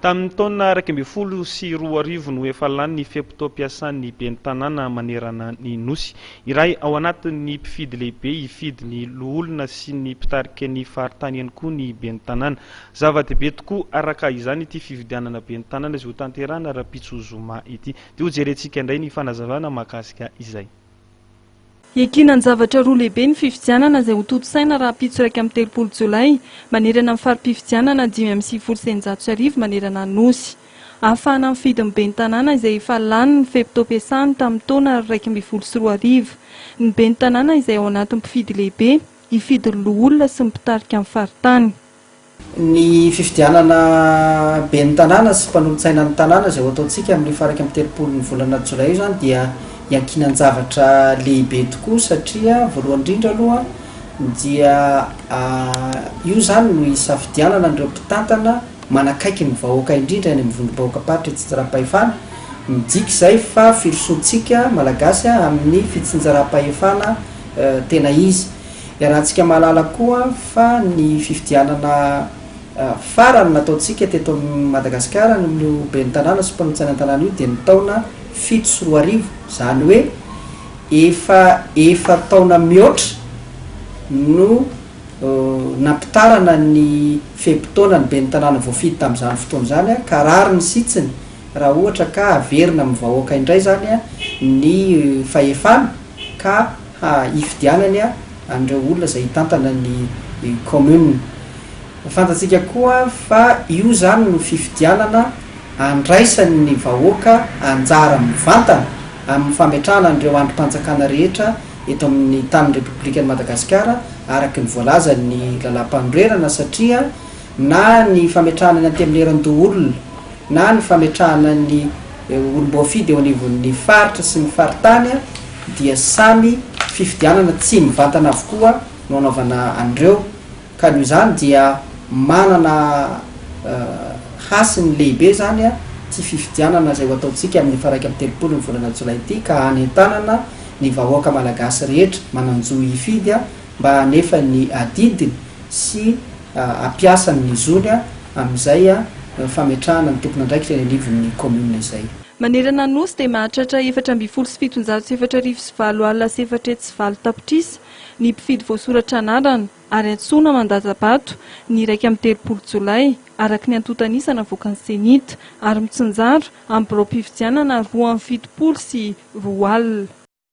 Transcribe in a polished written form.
Tamin'ny taona 2011 no efa lany ny fe-potoam-piasan'ny ben'ny tanàna manerana ny Nosy. Iray ao anatin'ny mpifidy lehibe hifidy ny loholona sy ny mpitarika ny faritany ihany koa ny ben'ny tanàna. Zava-dehibe tokoa araka izany ity fifidianana ben'ny tanàna izay hotanterahina rahampitso zoma ity. Dia hojerentsika indray ny fanazavana mahakasika izay. Iankinan-javatra roa lehibe ny fifidianana izay hotontosaina rahampitso 31 jolay manerana ny fari-pifidianana 1695 manerana ny Nosy. Ahafahana mifidy ny ben'ny tanàna izay efa lany ny fe-potoam-piasany tamin'ny taona 2011. Ny ben'ny tanàna izay ao anatin'ny mpifidy lehibe hifidy ny loholona sy ny mpitarika ny faritany. Ny fifidianana ben'ny tanàna sy mpanolotsaina ny tanàna izay ho ataontsika amin'ny faha 31 ny volana jolay io izany dia iankinan-javatra lehibe tokoa satria voalohany indrindra aloha dia io izany no hisafidianana an'ireo mpitantana manakaiky ny vahoaka indrindra any amin'ny vondrom-bahoakam-paritra itsinjaram-pahefana. Midika izay fa firosoantsika Malagasy amin'ny fitsinjaram-pahefana tena izy. Iarahantsika mahalala koa fa ny fifidianana farany nataontsika teto Madagasikara ny amin'io ben'ny tanàna sy mpanolotsaina an-tanàna io dia ny taona 2007, izany hoe efa efa-taona mihoatra no nampitarana ny fe-potoana ny ben'ny tanàna voafidy tamin'izany fotoana izany ka rariny sy hitsiny raha ohatra ka averina amin'ny vahoaka indray izany ny fahefana ka hifidianany an'ireo olona izay hitantana ny commune. Fantatsika koa fa io izany no fifidianana andraisan'ny vahoaka anjara mivantana amin'ny fametrahana an'ireo andrim-panjakana rehetra eto amin'ny tanin'ny Repoblikan'i Madagasikara araka ny voalazan'ny lalàmpanorenana satria na ny fametrahana ny Antenimierandoholona na ny fametrahana ny olom-boafidy eo anivon'ny faritra sy ny faritany dia samy fifidianana tsy mivantana avokoa no anaovana an'ireo ka noho izany dia manana hasiny lehibe izany ity fifidianana izay ho ataontsika amin'ny faha 31 ny volana jolay ity ka hanentanana ny vahoaka malagasy rehetra manan-jo hifidy mba hanefa ny adidiny sy hampiasa ny zony amin'izay fametrahana ny tompon'andraikitra eny anivon'ny kaominina izay. Manerana ny Nosy dia mahatratra 717 408 tapitrisa ny mpifidy voasoratra anarana ary antsoina mandatsa-bato ny 31 jolay araka ny antontan'isa navoakan'ny Cenit ary mitsinjara amin'ny biraom-pifidianana 272.